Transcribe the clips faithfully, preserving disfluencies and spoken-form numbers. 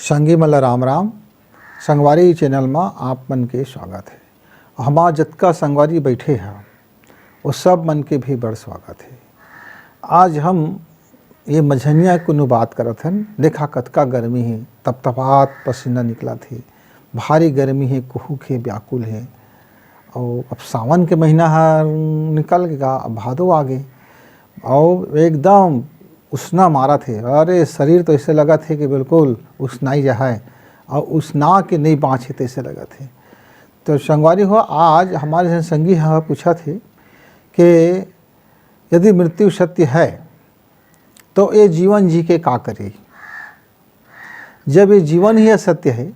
संगी मन ल राम राम। संगवारी चैनल म आप मन के स्वागत हे। हमार जतका संगवारी बैठे ह, वो सब मन के भी बड़ स्वागत हे। आज हम ये मझनिया कोनो बात करत हन। देखा कतका गर्मी हे, तपतपात पसीना निकलत हे, भारी गर्मी हे, कुहुक हे, व्याकुल हे। अउ अब सावन के महीना ह निकल गे, अब भादो आ गे, अउ एकदम उसना मारत हे। अरे, शरीर तो ऐसे लगत हे कि बिल्कुल उसनाई जाहय, अउ उसना के नहीं बाँचे तैसे लगत हे। तो संगवारी हो, आज हमारे जन संगी ह पूछत हे कि यदि मृत्यु सत्य है, तो ये जीवन जी के का करी? जब ये जीवन ही असत्य है,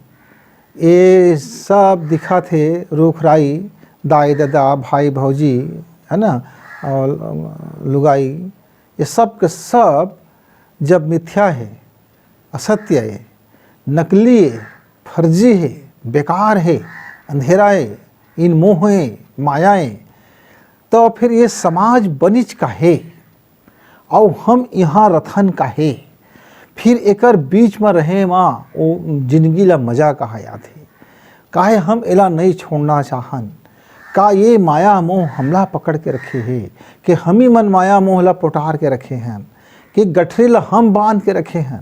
ये सब दिखत हे, रूख राई, दाई ददा, भाई भौजी, है ना, और लुगाई, ये सब के सब जब मिथ्या है, असत्य है, नकली है, फर्जी है, बेकार है, अंधेरा है, इन मोह है, माया है, तो फिर ये समाज बनिच का है? अउ हम इहाँ रथन काहे? फिर एकर बीच म रहे म ओ जिनगी ल मजा कहा आथे? काहे हम एला नइ छोड़ना चाहन? का ये माया मोह हमला पकड़ के रखे हे? कि हमी मन माया मोह ल पोटार के रखे हन? कि गठरी ल हम बांध के रखे हन?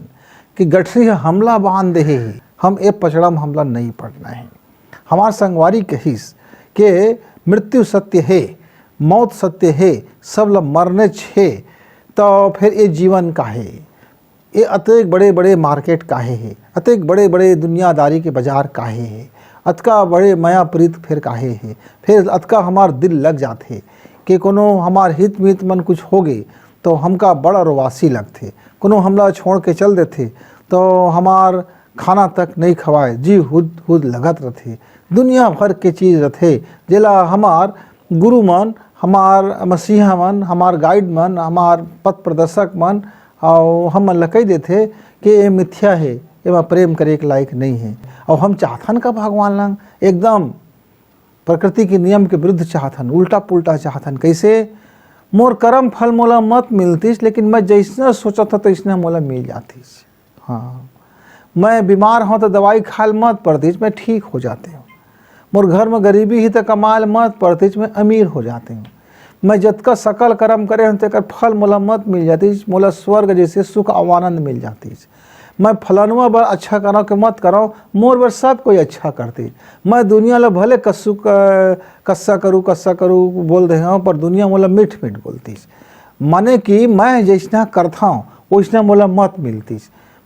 कि गठरी ह हमला बांध देहे हे? हम ए पचड़ा म हमला नइ पड़ना हे। हमार संगवारी कहिस के मृत्यु सत्य हे, मौत सत्य हे, सब ल मरनेच हे, त फेर ए जीवन काहे? ए अतेक बड़े-बड़े मार्केट काहे हे? अतेक बड़े-बड़े दुनियादारी के बाजार काहे हे? अतका बड़े मया प्रीत फेर काहे हे? फेर अतका हमार दिल लग जाथे के कोनो हमार हित-मीत मन कुछ होगे, तो हमका बड़ा रोवासी लगथे। कोनो हमला छोड़ के चल देथे, तो हमार खाना तक नइ खवाए, जी हुद हुद लगत रथे। दुनिया भर के चीज रथे, जेला हमार गुरु मन, हमार मसीहा मन, हमार गाइड मन, हमार पथ प्रदर्शक मन, अउ हमन ल कहि देथे कि ये मिथ्या हे, एमा प्रेम करे के लायक नइ हे। अउ हम चाहथन का भगवान लंग एकदम प्रकृति के नियम के विरुद्ध चाहथन, उल्टा पुल्टा चाहथन। कइसे? मोर करम फल मोला मत मिलतिस, लेकिन मैं जइसना सोचत हंव, तइसना मोला मिल जातिस। हाँ, मैं बीमार हंव, त दवाई खाए ल मत पड़तिस, मैं ठीक हो जातेंव। मोर घर म गरीबी ही, त कमाए ल मत पड़तिस, मैं अमीर हो जातेंव। मैं जतका सकल करम करे हंव, तेकर फल मोला मत मिल जातिस, मोला स्वर्ग जइसे सुख अउ आनंद मिल जातिस। मैं फलनवा बर अच्छा करंव के मत करंव, मोर बर सब कोई अच्छा करतिस। मैं दुनिया ल भले कस्सू क-, कस्सा करू, कस्सा करू बोल दे हंव, पर दुनिया मोला मीठ मीठ बोलतिस। माने कि मैं जइसना करथंव, ओइसना मोला मत मिलतिस।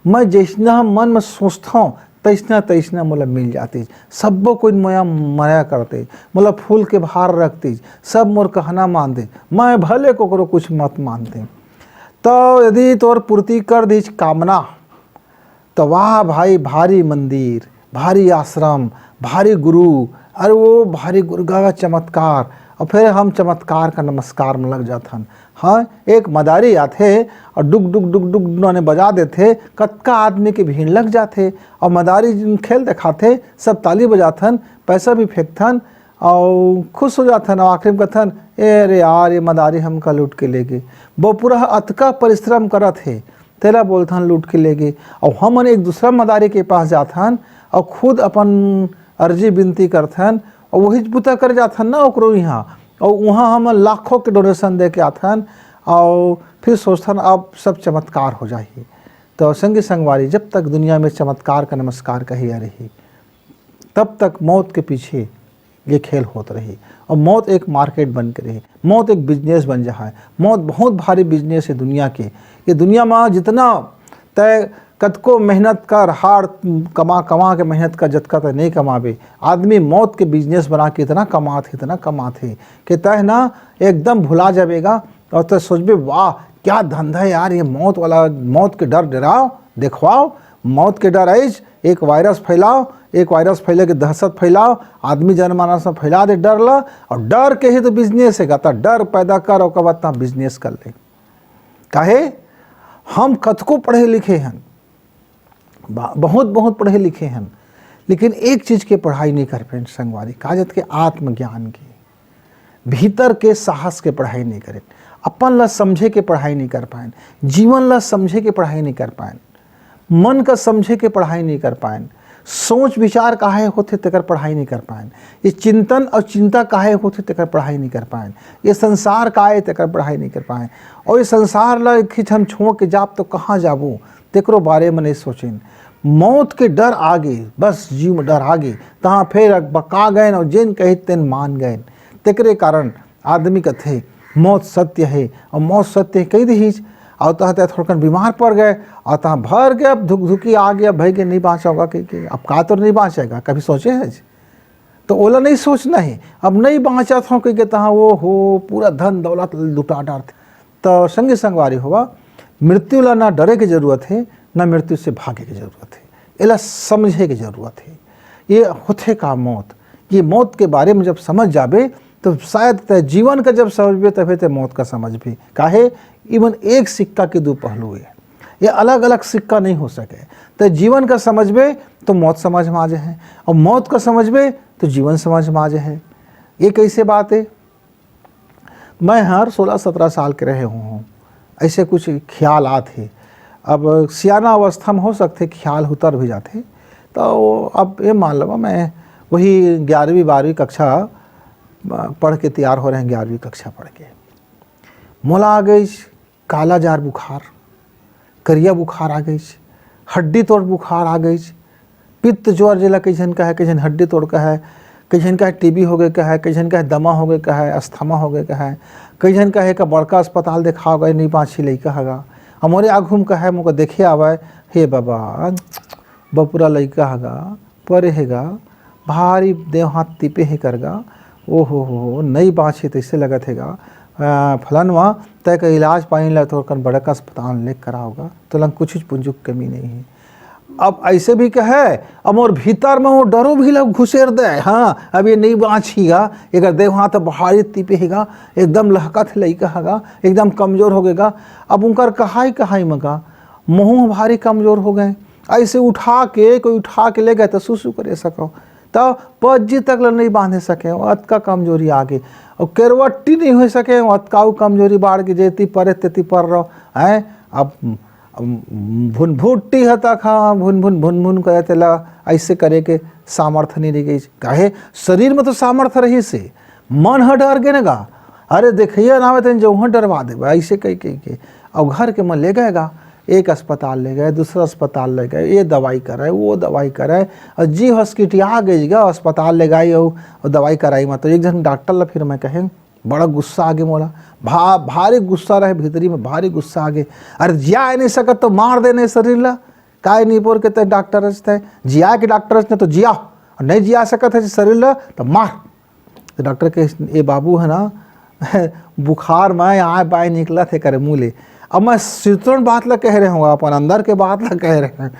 मैं जइसना मन म सोचथंव, तइसना, तइसना मोला मिल जातिस। सब्बो कोई मोया मया करतिस, मोला फूल के भार रखतिस, सब मोर कहना मानते। मैं भले कोकरो कुछ मत मानते। तो यदि तोर पूर्ति कर दीच कामना, तो वाह भाई, भारी मंदिर, भारी आश्रम, भारी गुरु, अरे वो भारी गुरु का चमत्कार, अउ फेर हम चमत्कार का नमस्कार म लग जाथन। हाँ, एक मदारी आथे अउ डुग डुग डुग डुग नाने बजा देथे, कतका आदमी के भीड़ लग जाथे, अउ मदारी जिन खेल देखाथे, सब ताली बजाथन, पैसा भी फेंकथन, अउ खुश हो जाथन, अउ आखिरी म कथन, "ए रे यार, ये मदारी हमका लूट के ले गे।" बपुरा ह अतका परिश्रम करत हे, तेला बोलथन लूट के ले गे। अउ हमन एक दूसरा मदारी के पास जाथन, अउ खुद अपन अर्जी बिनती करथन, अउ वहीच बुता करे जाथन ना ओकरो इहाँ। अउ उहाँ हमन लाखों के डोनेशन दे के आथन, अउ फिर सोचथन, "अब सब चमत्कार हो जाही।" तो संगी संगवारी, जब तक दुनिया में चमत्कार का नमस्कार कहे रही, तब तक मौत के पीछे ये खेल होत रही। अउ मौत एक मार्केट बन के रही, मौत एक बिजनेस बन जाहय। मौत बहुत भारी बिजनेस हे दुनिया के। ये दुनिया म जितना तय कतको मेहनत कर, हाड़ कमा कमा के मेहनत कर, जतका तय नइ कमाबे, आदमी मौत के बिजनेस बना के इतना कमात हे, इतना कमात हे कि तय ना एकदम भुला जाबे गा। अउ तय सोचबे, "वाह, क्या धंधा है यार, ये मौत वाला, मौत के डर डराओ, देखवाओ, मौत के डर आइस, एक वायरस फैलाओ, एक वायरस फैले के दहशत फैलाओ, आदमी जनमानस म फैला दे डर ला, अउ डर के ही तो बिजनेस हे गा, त डर पैदा कर, ओकर बाद तहाँ बिजनेस कर ले।" काहे? हम कतको पढ़े लिखे हन, बा-, बहुत, बहुत पढ़े लिखे हन, लेकिन एक चीज के पढ़ाई नइ कर पाएन संगवारी, का जत के आत्मज्ञान के, भीतर के साहस के पढ़ाई नइ करेन, अपन ला समझे के पढ़ाई नइ कर पाएन, जीवन ला समझे के पढ़ाई नइ कर पाएन। मन का समझे के पढ़ाई नहीं कर पाएन, सोच विचार काहे होथे तेकर पढ़ाई नहीं कर पाएन, ये चिंतन और चिंता काहे होथे तेकर पढ़ाई नहीं कर पाएन, ये संसार का है तेकर पढ़ाई नहीं कर पाएन, और ये संसार ला एक हम छोड़ के जाब तो कहाँ जाबो, तेकरो बारे में नहीं सोचेन। मौत के डर आगे, बस जीव में डर आगे, तहाँ फेर बका गएन और जेन कही तेन मान गएन। तेकरे कारण आदमी कथे, "मौत सत्य है," और मौत सत्य है कही दिहिस, और तहाँ ते थोड़कन बीमार पड़ गए, और तहाँ भर के अब धुक धुकी आ गया, भाई के नहीं बाँचा होगा कही के, अब का तो नहीं बाँचेगा, कभी सोचे है? तो ओला नहीं सोचना है, अब नहीं बाँचत हो कही के तहाँ वो हो पूरा धन दौलत लुटा डारथे। तो संगी संगवारी होवा, मृत्यु ला ना डरे के जरूरत है, ना मृत्यु से भागे के जरूरत है, एला समझे के जरूरत है। ये होथे का मौत, ये मौत के बारे में जब समझ जाबे, तो शायद तय जीवन का जब समझबे, तभे तय मौत का समझबे। काहे? इवन एक सिक्का के दो पहलू है, ये अलग अलग सिक्का नहीं हो सके। तय जीवन का समझबे, तो मौत समझ में आ जाए, और मौत का समझबे, तो जीवन समझ में आ जाए। ये कैसे बात है? मैं हर सोलह सत्रह साल के रहे हूँ, ऐसे कुछ ख्याल आत हे। अब सियाना अवस्था में हो सकथे ख्याल उतर भी जाथे। तो अब ये मान लो, मैं वही ग्यारहवीं बारहवीं कक्षा, अ, पढ़ के तैयार हो रहे हैं, ग्यारहवीं कक्षा पढ़ के मोला आ गई काला जार बुखार, करिया बुखार आ गइस, हड्डी तोड़ बुखार आ गइस, पित्त ज्वर जेला कई झन कहे, कई झन हड्डी तोड़ कहे, कई झन कहे टीबी हो गए कहे, कई झन कहे दमा हो गए कहे, अस्थमा हो गए कहे, कई झन कहे का बड़का अस्पताल देखाव गए, नहीं बाँची लइका हगा। अब मोरे आघू म कहे, मोका देखे आवय, हे बाबा, बपुरा लइका हगा, परे हे गा, भारी देव हाथ तिपे हे कर गा, ओ हो हो हो, नई बाँच हे तइसे लगत हे गा, अ, फलनवा, तय का इलाज पानी ला थोड़कन बड़का अस्पताल ले कराव गा, तो लंग कुछ पुंजुक कमी नहीं है। अब ऐसे भी कहे, अब मोर भीतर में वो डरो भी लग घुसेर दे, हाँ, अब ये नहीं बाँच ही गा, एकर देव हाथ भारी तिपे हे गा, एकदम लहकत हे लइका ह गा, एकदम कमजोर हो गए गा। अब उनकर कहाई कहाई में गा, महू भारी कमजोर हो गए, ऐसे उठा के, कोई उठा के ले गए तो सुसु करे सको, तब पज्जी तक ल नहीं बांधे सके, अतका कमजोरी आ गे, और केरवट्टी नहीं हो सके, अतका उ कमजोरी बाढ़ के जेती परे तेती पर रहो, हैं? अब, अब भुनभुट्टी ह तक, हाँ, भुन भुन भुन भुन करे तेला ऐसे करे के सामर्थ्य नहीं रह गई। काहे? शरीर में तो सामर्थ्य रही से, मन ह डर गे न गा, अरे देखिए ना, तेन जौहर डरवा देबे, ऐसे कह कह के। और घर के मन ले गए गा, एक अस्पताल ले गए, दूसरा अस्पताल ले गए, ये दवाई करे, वो दवाई करे, और जी हॉस्किटिया गई गा, अस्पताल ले गई और, और दवाई कराई। मतलब एक झन डॉक्टर ला फिर मैं कहे, बड़ा गुस्सा आ गे मोला, भा-, भारी गुस्सा रहे भीतरी में, भारी गुस्सा आ गे। अरे जिया नहीं सकत तो मार देने शरीर ला, काय नहीं बोल के तय डॉक्टर रचते, जिया के डॉक्टर रचते तो जिया, और नहीं जिया सकत है शरीर ला तो मार। तो डॉक्टर के, "ए बाबू है ना, बुखार में आय बाय निकलत हे करे मुँह ले।" अब मैं सिरतोन बात ला कह रहे हूँ, अपन अंदर के बात ला कह रहे हैं।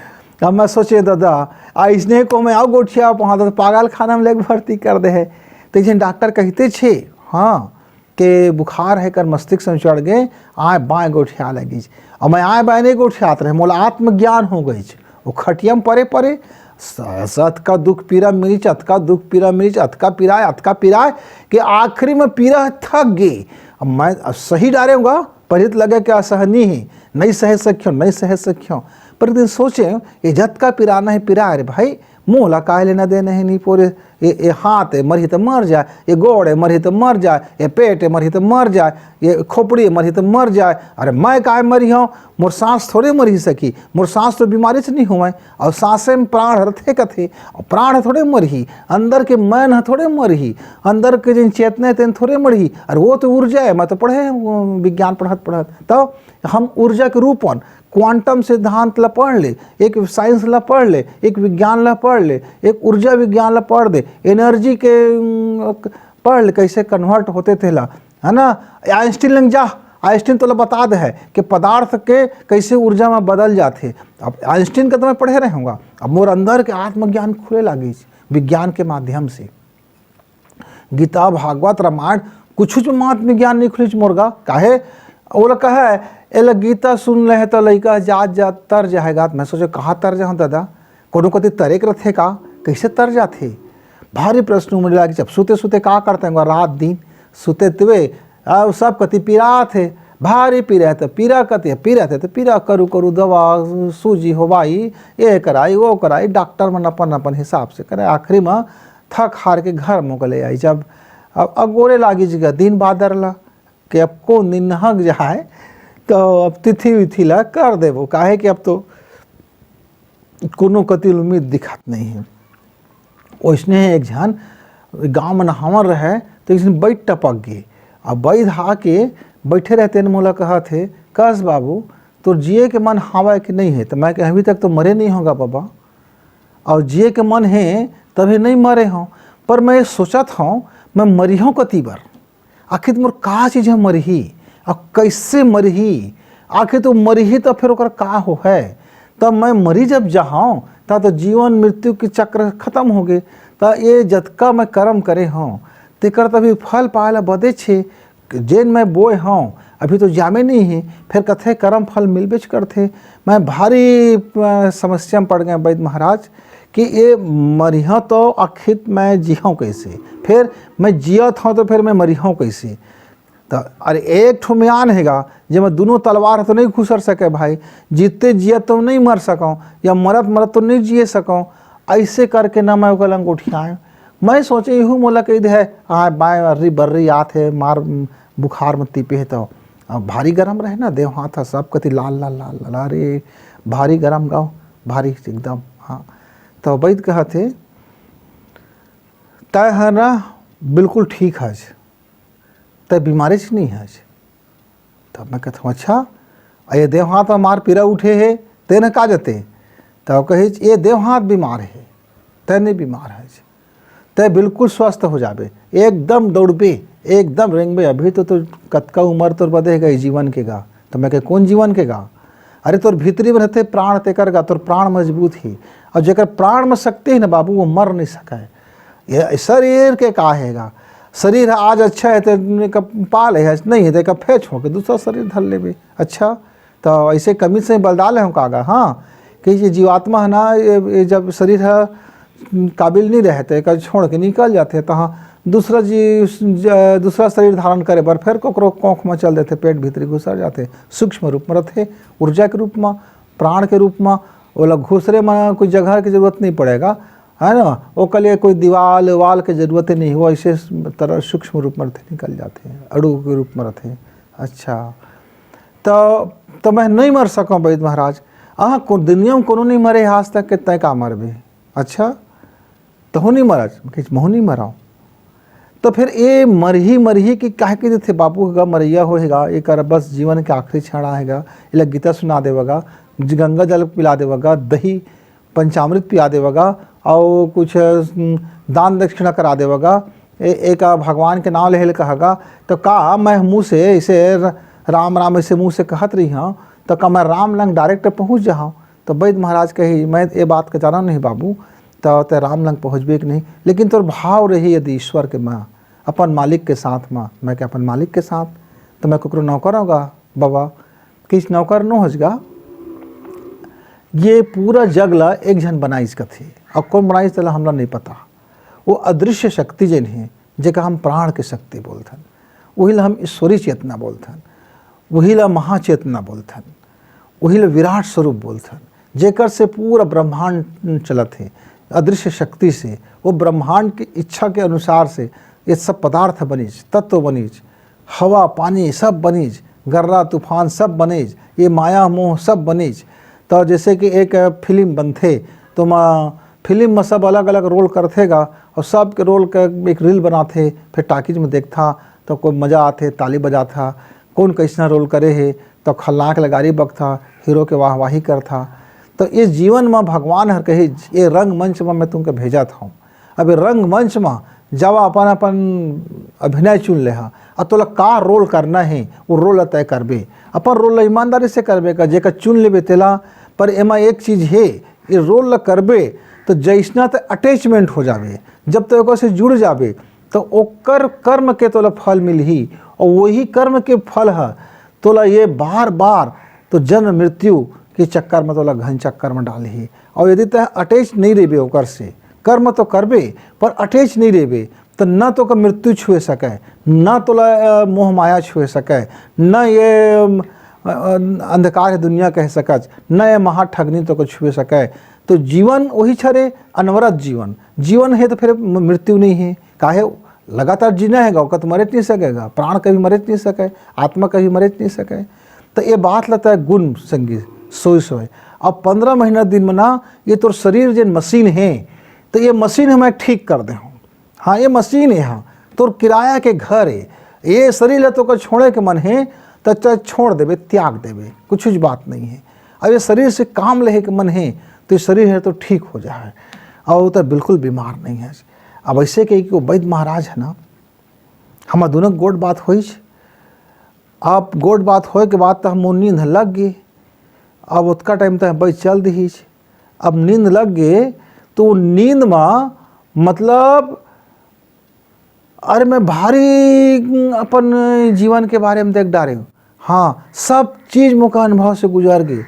अब मैं सोचे, "दादा, अइसने को मैं आओ गोठिया पहुँचा तो पागल खाना में लेके भर्ती कर दे है।" तो एक झन डॉक्टर कहते छे, हाँ, के बुखार हे कर मस्तिष्क में चढ़ गए, आय बाय गोठिया लगिस। और मैं आय बाय नहीं गोठियात रहे, मोला आत्मज्ञान हो गई। वो खटिया में परे परे, स-, स-, अतका दुख पीरा मिरिच, अतका दुख पीरा मिरिच, अतका पीराय, अतका पीराय, कि आखिरी में पीरा थक गे। अब मैं, अब सही डारे हूँगा, पर इत लगे कि असहनीय है, नहीं सह सख्यो, नहीं सह सख्यो। पर एक दिन सोचे, ये जतका पीराना है पीराय रे भाई, मोला काय लेना देना है नहीं पोरे, ये, ये हाथ है मरही तो मर जाए, ये गोड़ है मरही तो मर जाए, ये पेट है मरही तो मर जाए, ये खोपड़ी है मरही तो मर जाए। अरे मैं काय मरी हूँ, मोर सांस थोड़े मरही सकी, मोर सांस तो बीमारी से नहीं हुआ है। और सांसे में प्राण रथे कथे, और प्राण थोड़े मरही, अंदर के मन ह थोड़े मरही, अंदर के जिन चेतना है तेन थोड़े मरही। अरे वो तो ऊर्जा है, मैं तो पढ़े हूँ विज्ञान पढ़त पढ़त, तो हम ऊर्जा के रूपन, क्वांटम सिद्धांत ला पढ़ ले, एक साइंस ला पढ़ ले, एक विज्ञान ला पढ़ ले, एक ऊर्जा विज्ञान ला पढ़ दे, एनर्जी के, उम, पढ़ ले, कैसे कन्वर्ट होते थे ला, है ना? आइंस्टीन लंग जा, आइंस्टीन तोला बता दे है कि पदार्थ के कैसे ऊर्जा में बदल जाते। अब आइंस्टीन का तो मैं पढ़े रहे हूँगा, अब मोर अंदर के आत्मज्ञान खुले लागिस विज्ञान के माध्यम से। गीता, भागवत, रामायण, कुछ में आत्मज्ञान नहीं खुलिस मोर गा। काहे? ओला कहे, "एला गीता सुन ले तो लइका जात जात तर जाएगा।" मैं सोचे, "कहाँ तर जाऊँ दादा? कोनो कति तरे के रथे का? कैसे तर जाथे?" भारी प्रश्न उमड़े लागे। जब सुते सुते का करते हैं रात दिन? सुते तुवे, आ, सब कति पिरात है। भारी पीरा हे त पीरा कथे, पीरा हे त पीरा, करू करू दवा, सूजी होवाई, ये कराई, वो कराई, डॉक्टर मन अपन अपन हिसाब से करे। आखिरी म थक हार के घर मोके ले आई। जब अब अगोरे लागिस गा दिन बादर ला, कि अब कोन दिन नहक जाए, तो अब तिथि विथि ला कर देबो, काहे कि अब तो कोनो कति ले उम्मीद दिखत नहीं है। ओइसने एक झन गाँव में नहावन रहे, तो एक झन बईद टपक गे। अब बईद आके बइठे रहिस तेन मोला कहत हे, "कस बाबू, तोर जिए के मन हावय कि नहीं है?" तो मैं कहे, "अभी तक तो मरे नहीं हों गा बाबा, और जिए के मन है तभी नहीं मरे हों, पर मैं सोचत हों, मैं मरिहों कति बर?" आखिर मोर का चीज ह मरही, अउ कइसे मरही? आखिर तो मरही त फेर ओकर का हो है? तब मैं मरी जब जाहौं, त तो जीवन मृत्यु के चक्र खतम होगे। त ये जतका मैं करम करे हौं, तेकर तभी फल पाए ला बदेच हे। जेन मैं बोए हौं, अभी तो जामे नहीं हे, फेर कथे करम फल मिलबेच करथे। मैं भारी, अ, समस्या में पड़ गए बईद महाराज, कि ये मरिहों तो आखिर मैं जीहौं कइसे, फेर मैं जियत हौं तो फेर मैं मरिहों कइसे? त अरे एक ठो म्यान हे गा, जेमा दुनों तलवार ह तो नहीं खुसर सके भाई। जीते जियत तो नहीं मर सकौं, या मरत मरत तो नहीं जिए सकौं। अइसे करके ना मैं ओकर लंग गोठियाएंव। मैं सोचे इहू मोला कहि दे हे, आ बाय अर्री बर्री आत हे, मार बुखार म तीपे हे तो। अब भारी गरम रहे ना, देव हाथ ह सब कति लाल लाल लाल लाल, अरे भारी गरम गा, भारी एकदम। हाँ, तो बईद कहत हे, "तय ह ना बिल्कुल ठीक हस, तय बीमारेच नहीं हस।" तब मैं कहत हौं, "अच्छा, अ ये देव हाथ म मार पीरा उठे हे, तेन का जते?" तब कहिस, "ये देव हाथ बीमार हे, तय नहीं बीमार हस, तय बिल्कुल स्वस्थ हो जाबे, एकदम दौड़बे, एकदम रेंगबे, अभी तो तोर कतका उमर तोर बदे हे गा, ये जीवन के गा।" तो मैं कहे, "कोन जीवन के गा?" "अरे तोर भीतरी में रहथे प्राण, तेकर गा, तोर प्राण मजबूत ही, और जेकर प्राण में शक्ति हे ना बाबू, वो मर नहीं सके।" ये शरीर के का हे गा? शरीर आज अच्छा हे तो एकर पा ले, आज नहीं हे तो एकर फेर छोड़ के दूसरा शरीर धर लेबे। अच्छा, तो ऐसे कमी से बलदा ले हौं का गा? हाँ, कि ये जीवात्मा हे ना, ये, ये जब शरीर ह काबिल नहीं रहे तो एकर छोड़ के निकल जाथे, तो हाँ, दूसरा जी, ज-, दूसरा शरीर धारण करे बर फेर कोकरो कोख में चल देथे, पेट भीतरी घुसर जाथे, सूक्ष्म रूप में रथे, ऊर्जा के रूप में, प्राण के रूप में, ओला घुसरे में कोई जगह के जरूरत नहीं पड़ेगा, है ना? ओकर लिए कोई दीवाल वाल के जरूरत ही नहीं हो, ऐसे तरह सूक्ष्म रूप में रथे, निकल जाथे, अणु के रूप में रथे। अच्छा, तो, तो मैं नहीं मर सकौं बईद महाराज। अहाँ को दुनिया में कोनो नहीं मरे आज तक, के तय का मरबे? अच्छा, तहू नहीं मरच, कहिस, "महू नहीं मरौं।" तो फिर ए मरही, मरही कि काहे के देथे बाबू, गा मरैया होए गा, एकर बस जीवन के आखिरी क्षण आए गा, एला गीता सुना देवगा, गंगा जल पिला देवगा, दही पंचामृत पिया देवगा, अउ कुछ, उम, दान दक्षिणा करा देवगा, ए-, एका भगवान के नाम लेहे ले कहगा, तो का मैं मुँह से ऐसे र-, राम राम ऐसे मुँह से कहत रही हूँ, तो का मैं राम लंग direct पहुँच जाऊँ? तो वैद्य महाराज कही, "मैं ये बात के जानौं नहीं बाबू, तो ते राम लंग पहुँचबे कि नहीं, लेकिन तोर भाव रही यदि ईश्वर के माँ, अपन मालिक के साथ माँ।" मैं कहे, "अपन मालिक के साथ? तो मैं ककरो नौकर हौं गा बाबा?" कहिस, "नौकर नो हस गा, ये पूरा जग ला एक झन बनाइस कथे, अउ कौन बनाइस तेला हमला नहीं पता।" वो अदृश्य शक्ति जेन हे, जेका हम प्राण के शक्ति बोलथन, वही ला हम ईश्वरी चेतना बोलथन, वही ला महाचेतना बोलथन, वही ला विराट स्वरूप बोलथन, जेकर से पूरा ब्रह्मांड चलत हे। अदृश्य शक्ति से, वो ब्रह्मांड की इच्छा के अनुसार से ये सब पदार्थ बनिस, तत्व बनिस, हवा, पानी सब बनिस, गर्रा, तूफान सब बनिस, ये माया मोह सब बनिस। तो जैसे कि एक फिल्म बनथे, तो मा-, फिल्म में सब अलग-अलग role करथे गा, और सबके role के एक reel बनाथे, फिर टाकीज में देखथा, तो कोई मजा आथे, ताली बजाथा, कौन कैसना role करे हे, तो खलनायक ल गारी बकथा, hero के वाहवाही करथा। तो ये जीवन में भगवान हर कहे, "ये रंगमंच में मैं तुमके भेजत हूँ, अब ये रंगमंच में जावा, अपन अपन अभिनय चुन लेहा, अउ तोला का role करना हे, वो role ला तय करबे, अपन role ला ईमानदारी से करबे का, जेकर चुन लेबे तेला।" पर एमा एक चीज हे, ये role ला करबे तो जैसना ते attachment हो जाबे, जब तक ओकर से जुड़ जाबे, तो ओकर कर्म के तोला फल मिलही, और वही कर्म के फल ह तोला ये बार बार तो जन्म मृत्यु के चक्कर में, तोला घन चक्कर में डालही। और यदि तय attach नहीं रहिबे ओकर से, कर्म तो करबे पर attach नहीं रहिबे, त न तोका मृत्यु छुए सकय, न तोला, अ, मोह माया छुए सकय, न ये, अम, अ, अ, अंधकार हे दुनिया कह सकच, न ये महाठगनी तोका छुए सकय। तो जीवन वही छरे, अनवरत जीवन। जीवन हे तो फिर म-, मृत्यु नहीं हे। काहे? लगातार जीना हे गा, ओकर तो मरे नहीं सकेगा, प्राण कभी मरे नहीं सके, आत्मा कभी मरे नहीं सके। तो ये बात ल तैं गुन संगी सोई सोई। अब पंद्रह महीना दिन में ना, ये तोर शरीर जेन मशीन हे, तो ये मशीन ह मैं ठीक कर दे हूँ। हाँ, ये मशीन हे, हाँ, तोर किराया के घर हे। ये शरीर ल तोकर छोड़े के मन हे, तो चाहे छोड़ देबे, त्याग देबे, कुछ बात नहीं हे। अब ये शरीर से काम लेहे के मन हे, तो ये शरीर हे तो ठीक हो जाए, और तो बिल्कुल बीमार नहीं हे। अब ऐसे कही कि वो वैद्य महाराज हे ना, हमर दुनों गोठ बात होइच। अब गोठ बात होए के बाद त हमर नींद लग गे। अब ओतका टाइम त बइच चल दिहिच। अब नींद लग गे, तो नींद म, मतलब, अरे, मैं भारी अपन जीवन के बारे में देख डारे हूँ। हाँ, सब चीज मोका अनुभव से गुजर गे।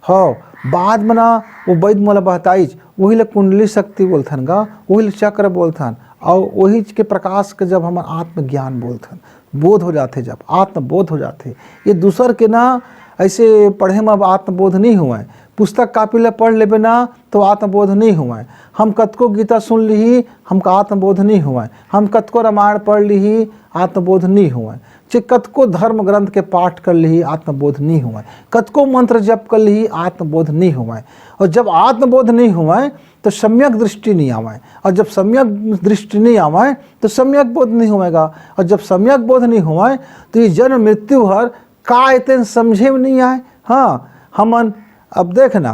हाँ, बाद में ना वो वैद्य मोला बताइच, वही ले कुंडली शक्ति बोलथन गा, वही ले चक्र बोलथन, और वही के प्रकाश के जब हमर आत्मज्ञान बोलथन, बोध हो जाथे, जब आत्मबोध हो जाथे। ये दूसर के ना ऐसे पढ़े में अब आत्मबोध नहीं हुआ है। पुस्तक कॉपी ला पढ़ लेबे ना तो आत्मबोध नहीं हुआ है। हम कतको गीता सुन ली, हमका आत्मबोध नहीं हुआ है। हम कतको रामायण पढ़ ली, आत्मबोध नहीं हुआ है। चे कतको धर्म ग्रंथ के पाठ कर ली, आत्मबोध नहीं हुआ है। कतको मंत्र जप कर ली, आत्मबोध नहीं हुआ है। और जब आत्मबोध नहीं हुआ है तो सम्यक दृष्टि नहीं आवा है, और जब सम्यक दृष्टि नहीं आवा है तो सम्यक बोध नहीं होएगा, और जब सम्यक बोध नहीं हुआ है तो ये जन्म मृत्यु हर का एतन समझे में नहीं आए। हाँ, हमन अब देखना,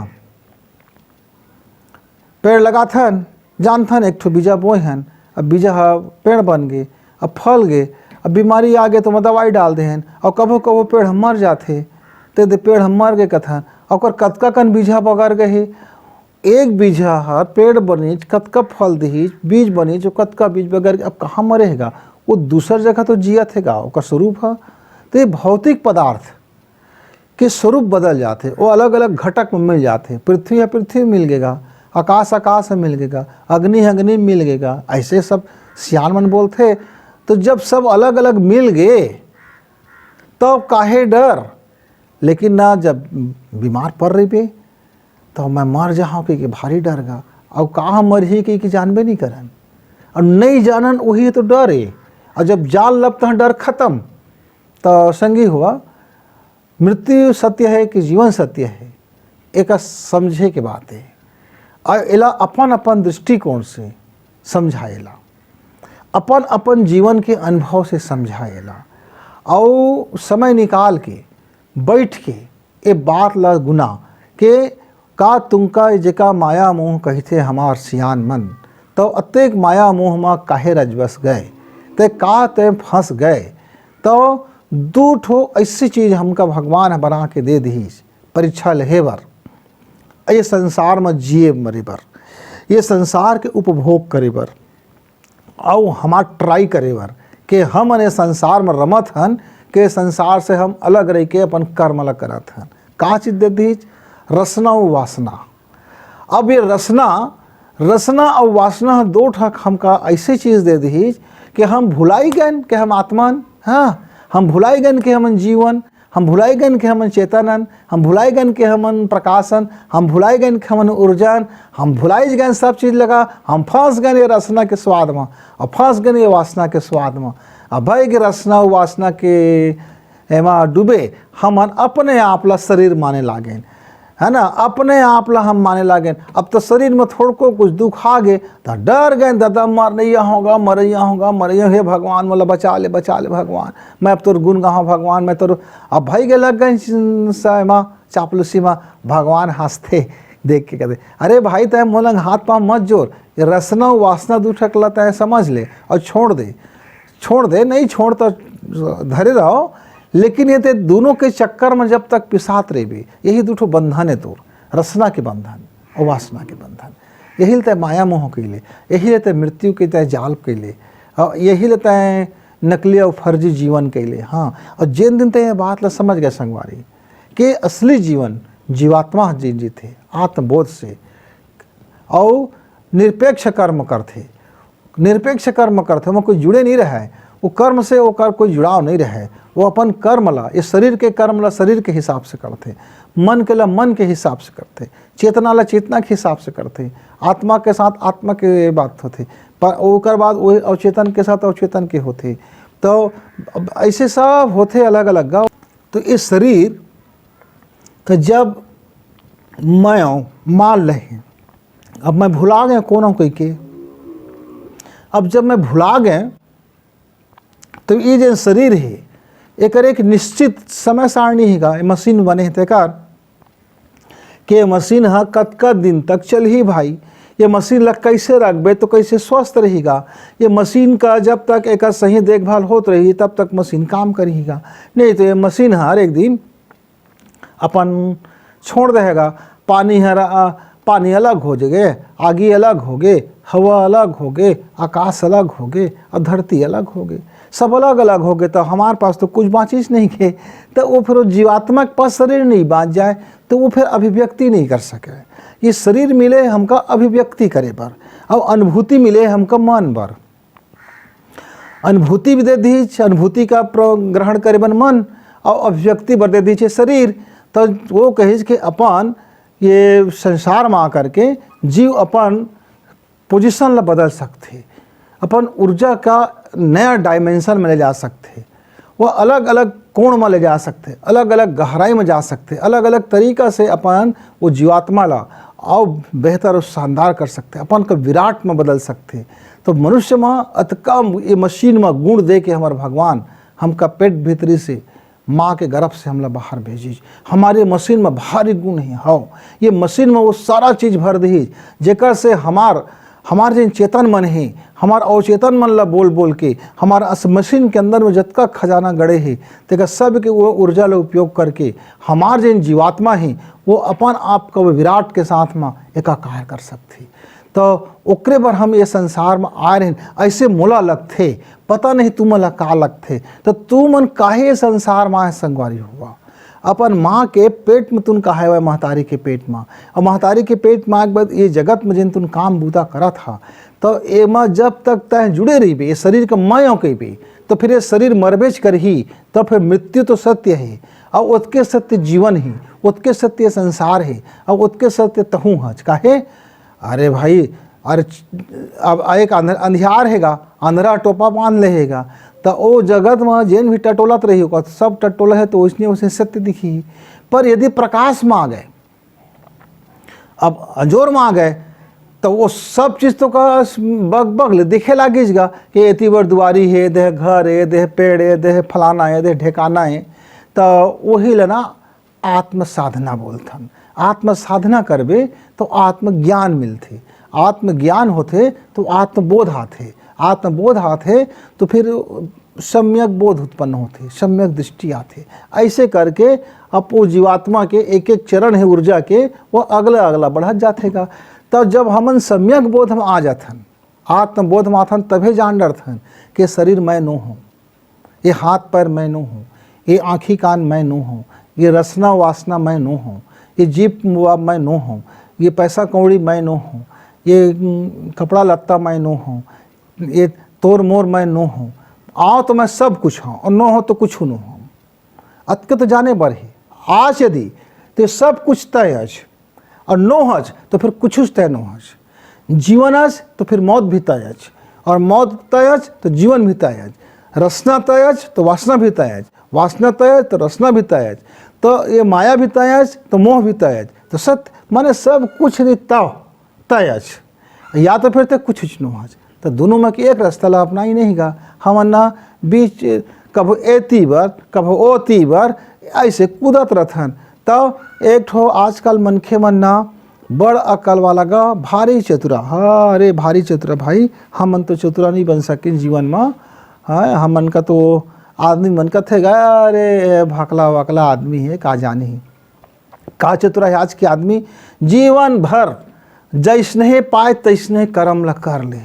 पेड़ लगाथन, जानथन, एक ठो बीजा बोए हन, अब बीजा ह पेड़ बन गे, अब फल गे, अब बीमारी आ गे तो ओमा दवाई डाल देहन, और कभो कभो पेड़ ह मर जाथे, ते दे पेड़ ह मर गे कथन, ओकर कतका कन बीजा बगर गे हे, एक बीजा ह पेड़ बनिच, कतका फल दिहिच, बीज बनिच, वो कतका बीज बगर गे, अब कहाँ मरे हे गा? वो दूसर जगह तो जियत हे गा, ओकर स्वरूप ह। तो ये भौतिक पदार्थ के स्वरूप बदल जाथे, वो अलग-अलग घटक में मिल जाथे। पृथ्वी ह पृथ्वी मिल गेगा, आकाश आकाश में मिल गेगा, अग्नि ह अग्नि में मिल गेगा। ऐसे सब सियान मन बोलथे। तो जब सब अलग-अलग मिल गे, तब काहे डर? लेकिन ना, जब बीमार पड़ रहिबे, तो मैं मर जाहूँ कहिके भारी डर गा। अउ का हम मरही कहिके जानबे नहीं करन। अउ नहीं जानन, वही तो डर हे। अउ जब जान लब, तहाँ डर खत्म। तो संगी हुआ, मृत्यु सत्य है कि जीवन सत्य है, एका समझे के बात है। और एला अपन अपन दृष्टिकोण से समझाएला, अपन अपन जीवन के अनुभव से समझाएला, और समय निकाल के बैठ के ए बात ला गुना के, का तुमका जेका माया मोह कहिथे हमार सियान मन, तो अतेक माया मोह मा काहे रजबस गए, ते का ते फंस गए? तो दू ठो ऐसी चीज हमका भगवान ह बना के दे दिहिस, परीक्षा लेहे बर, ये संसार म जिए मरे बर, ये संसार के उपभोग करे बर, अउ हमार ट्राई करे बर, के हमन ये संसार म रमत हन, के संसार से हम अलग रह के अपन कर्म ला करत हन। का चीज दे दिहिस? रसना अउ वासना। अब ये रसना, रसना अउ वासना दो ठक हमका ऐसे चीज दे दिहिस कि हम भुलाई गन कि हम आत्मा हन, हाँ, हम भुलाई गन कि हमन जीवन, हम भुलाई गन कि हमन चेतन हन, हम भुलाई गन कि हमन प्रकाश हन, हम भुलाई गन कि हमन ऊर्जा हन, हम भुलाई गन सब चीज लगा, हम फंस गन ये रसना के स्वाद में, और फंस गन ये वासना के स्वाद में। अब भाई के रसना अउ वासना के एमा डूबे हमन अपने आप ला शरीर माने लागेन, है ना, अपने आप ला हम माने लागेन। अब तो शरीर में थोड़को कुछ दुख आ गे, तो डर गए, दादा मरैया होगा, मरैया होगा, मरैया, हे भगवान, मोला बचा ले, बचा ले भगवान, मैं अब तोर गुण गाहूँ भगवान, मैं तोर, अब भाई के लग गए स-, एमा चापलूसी मा। भगवान हंसथे देख के, कहते, अरे भाई, तय मोला हाथ पाँव मत जोर, ये रसना अउ वासना दू ठक ला तय समझ ले और छोड़ दे, छोड़ दे, नहीं छोड़ तो धरे रहो, लेकिन ये ते दोनों के चक्कर में जब तक पिसात रहिबे, यही दू ठो बंधन है तोर, रसना के बंधन और वासना के बंधन। यही ले तय माया मोह कैले, यही ले तय मृत्यु के तय जाल कैले, और यही ले तय नकली और फर्जी जीवन कैले। हाँ, और जिन दिन तय ये बात ला समझ गए संगवारी, के असली जीवन जीवात्मा जिन जीथे आत्मबोध से, और निरपेक्ष कर्म करथे, निरपेक्ष कर्म करथे, ओमा कोई जुड़े नहीं रहय, वो कर्म से ओकर कोई जुड़ाव नहीं रहय। वो अपन कर्म ला, ये शरीर के कर्म ला शरीर के हिसाब से करथे, मन के ला मन के हिसाब से करथे, चेतना ला चेतना के हिसाब से करथे, आत्मा के साथ आत्मा के बात होथे, पर ओकर बाद वो अवचेतन के साथ अवचेतन के होथे। तो अब ऐसे सब होथे अलग अलग गा। तो ये शरीर का जब मैं मान ले, अब मैं भुला गया कौन हूँ कह के, अब जब मैं भुला गए, तो ये जो शरीर है, एकर एक निश्चित समय सारणी है गा, ये मशीन बने हैं तेकर के मशीन ह कतका दिन तक चलही भाई? ये मशीन ला कैसे रखबे तो कैसे स्वस्थ रहीगा? ये मशीन का जब तक एकर सही देखभाल होत रही, तब तक मशीन काम करहीगा, नहीं तो ये मशीन हर एक दिन अपन छोड़ देगा। पानी हर, आ, पानी अलग हो जगे, आगी अलग हो गे, हवा अलग हो गे, आकाश अलग हो गे और धरती अलग हो गे, सब अलग अलग हो गे, तो हमारे पास तो कुछ बाँचिस नहीं गे। तो वो फिर वो जीवात्मा के पास शरीर नहीं बाँच जाए, तो वो फिर अभिव्यक्ति नहीं कर सके। ये शरीर मिले हमका अभिव्यक्ति करे बर, और अनुभूति मिले हमका मन बर। अनुभूति भी दे दीच, अनुभूति का प्र-, ग्रहण करे बर मन, और अभिव्यक्ति बर दे दीच शरीर। तो वो कहिस कि अपन ये संसार में आकर के जीव अपन पोजीशन ला बदल सकथे, अपन ऊर्जा का नया डायमेंशन में ले जा सकथे, वो अलग-अलग कोण में ले जा सकथे, अलग-अलग गहराई में जा सकथे, अलग-अलग तरीका से अपन वो जीवात्मा ला अउ बेहतर अउ शानदार कर सकथे, अपन का विराट में बदल सकथे। तो मनुष्य में अतका ये मशीन में गुण दे के हमर भगवान हमका पेट भीतरी से माँ के गर्भ से हमला बाहर भेजिस। हमारे मशीन में भारी गुण हे, हव, ये मशीन में वो सारा चीज भर दीस, जेकर से हमार, हमार जेन चेतन मन हे, हमार अवचेतन मन ला बोल बोल के, हमार अस मशीन के अंदर में जतका खजाना गड़े हे, तेकर सब के वो ऊर्जा ला उपयोग करके हमार जेन जीवात्मा हे, वो अपन आप का विराट के साथ में एकाकार कर सकथे। तो ओकरे बर हम ये संसार में आए रहेन, ऐसे मोला लगथे, पता नहीं तुमन ला का लगथे। तो तुमन काहे ये संसार में आए संगवारी हुआ? अपन माँ के पेट में तुन कहाए हुआ, महतारी के पेट में, और महतारी के पेट में आए के बाद ये जगत में जिन तुन काम बूता करत हा, तो एमा जब तक तय जुड़े रहिबे, ये शरीर के मैं कहिबे, तो फिर ये शरीर मरबेच करही। तो फिर मृत्यु तो सत्य हे, और ओतके सत्य जीवन हे, ओतके सत्य संसार हे, और ओतके सत्य तहूँ हच। काहे? अरे भाई, अरे च-, अब एक अंध-, अंधियार हेगा, अंधरा टोपा बांध ले हेगा, त ओ जगत म जेन भी टटोलत रही, ओकर सब टटोला हे, तो ओइसने ओइसने सत्य दिखही। पर यदि प्रकाश म आ गए, अब अंजोर म आ गए, त वो सब चीज तो का बग बग ले दिखे लागिस गा कि एती बर दुआरी हे, देह घर हे, देह पेड़ हे, देह फलाना हे, देह ढेकाना हे। त वही ले ना आत्म साधना बोलथन। आत्म साधना करबे तो आत्मज्ञान मिलथे, आत्मज्ञान होथे तो आत्मबोध आथे, आत्मबोध आथे तो फिर सम्यक बोध उत्पन्न होथे, सम्यक दृष्टि आथे। ऐसे करके अब वो जीवात्मा के एक एक चरण हे ऊर्जा के, वो अगला अगला बढ़त जाथे गा। तब जब हमन सम्यक बोध में आ जाथन, आत्मबोध में आथन, तभे जान डरथन कि शरीर मैं नो हूँ, ये हाथ पैर मैं नो हूँ, ये आँखी कान मैं नो हूँ, ये रसना वासना मैं नो हूँ, ये जीभ मुआ मैं नो हूँ, ये पैसा कौड़ी मैं नो हूँ, ये, उम, कपड़ा लत्ता मैं नो हूँ, ये तोर मोर मैं नो हूँ। आव तो मैं सब कुछ हूँ और नो हूँ तो कुछ नो हूँ। अतके तो जाने बर हे। आज यदि ते सब कुछ तय अच और नो हच, तो फिर कुछ तय नो हच। जीवन अच, तो फिर मौत भी तय अच, और मौत तय अच, तो जीवन भी तय अच। रसना तय अच, तो वासना भी तय अच, वासना तय अच, तो रसना भी तय अच, तो ये माया भी तय अच, तो मोह भी तय अच। तो सत्य माने सब कुछ यदि तव तय अच, या तो फिर ते कुछ नो हच। तो दोनों में के एक रास्ता ला अपनाई नहीं गा। हमन ना बीच कभो एती बर, कभो ओती बर, ऐसे कूदत रथन। तो एक ठो आजकल मनखे मन ना बड़ अकल वाला गा, भारी चतुरा। हाँ, अरे भारी चतुरा भाई, हमन तो चतुरा नहीं बन सकिन जीवन में। हाँ, हमन का तो आदमी मन कथे गा, अरे भकला वकला आदमी हे, का जानी। का चतुरा हे आज के आदमी, जीवन भर जैसने पाए तैसने करम ला कर ले,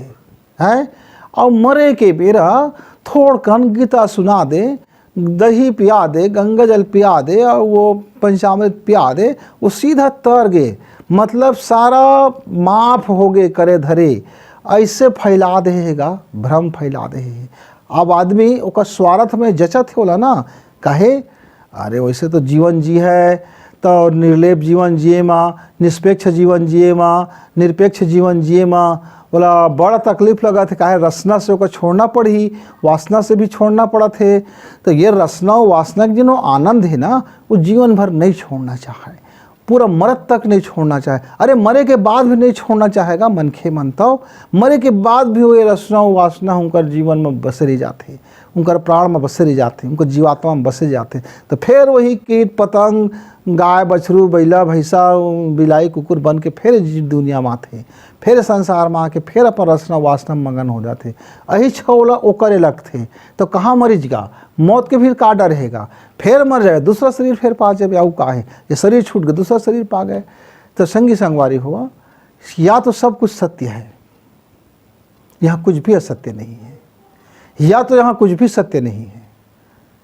हैं? और मरे के बेरा थोड़कन गीता सुना दे, दही पिया दे, गंगा जल पिया दे और वो पंचामृत पिया दे, वो सीधा तर गे। मतलब सारा माफ हो गे करे धरे। ऐसे फैला दे हे गा, भ्रम फैला दे हे। अब आदमी ओकर स्वार्थ में जचत हे ओला ना, काहे? अरे वैसे तो जीवन जी है, तो निर्लेप जीवन जिए मा, निष्पेक्ष जीवन जिए मा, निरपेक्ष जीवन जिए मा ओला बड़ा तकलीफ लगत हे, काहे? रसना से ओकर छोड़ना पड़ही, वासना से भी छोड़ना पड़त हे। तो ये रसना और वासना के जिनो आनंद है ना, वो जीवन भर नहीं छोड़ना चाहे, पूरा मरत तक नहीं छोड़ना चाहे। अरे मरे के बाद भी नहीं छोड़ना चाहेगा मनखे मन, तो मरे के बाद भी वो ये रसना, वो वासना उनकर जीवन में बसरी जाते, उनकर प्राण में बसरी जाते, उनकर जीवात्मा में बसरी जाते। तो फिर वही कीट पतंग, गाय बछरू, बैला भैंसा, बिलाई कुकुर बन के फिर जी दुनिया में आते, फिर संसार में आके फिर अपन रसना वासना में मगन हो जाते। अही छवला ओकरे लगते। तो कहाँ मरिज गा? मौत के फिर का डर रहेगा? फिर मर जाए, दूसरा शरीर फिर पा जाए, आऊ का है? ये शरीर छूट गए, दूसरा शरीर पा गए। तो संगी संगवारी हुआ, या तो सब कुछ सत्य है, यहाँ कुछ भी असत्य नहीं है, या तो यहाँ कुछ भी सत्य नहीं है,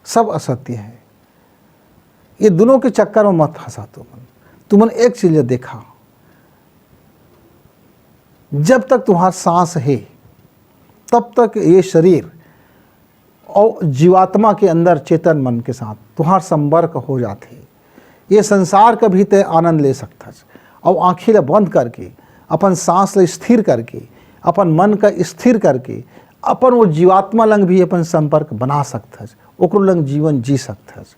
सब असत्य है। ये दोनों के चक्कर में मत फंसा तुमन। तुमन एक चीज देखा, जब तक तुम्हार सांस है, तब तक ये शरीर और जीवात्मा के अंदर चेतन मन के साथ तुम्हार संपर्क हो जाथे। ये संसार का भी तय आनंद ले सकथस। और आँखी ला बंद करके, अपन सांस ला स्थिर करके, अपन मन का स्थिर करके, अपन वो जीवात्मा लंग भी अपन संपर्क बना सकथस, ओकरो लंग जीवन जी सकथस।